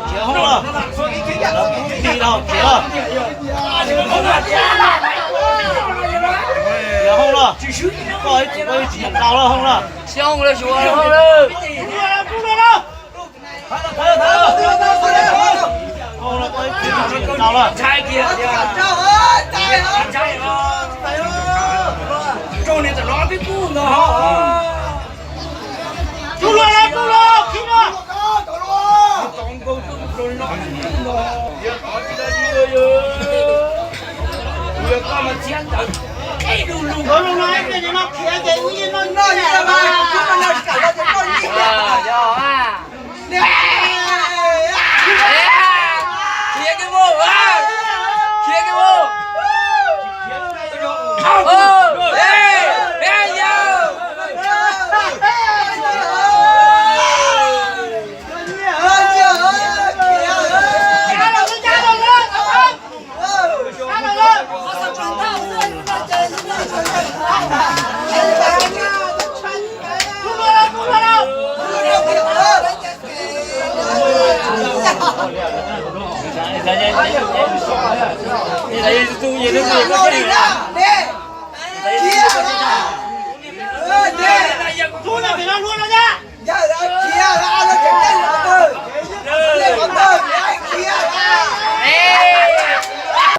Khiav hoob los, lawv kuv ti los khiav los. Khiav hoob los, koj ib txwm koj ib txwm ntaus los hoob los. Xyov hoob los, xyov hoob los. Khiav kiag mus, khiav kiag mus.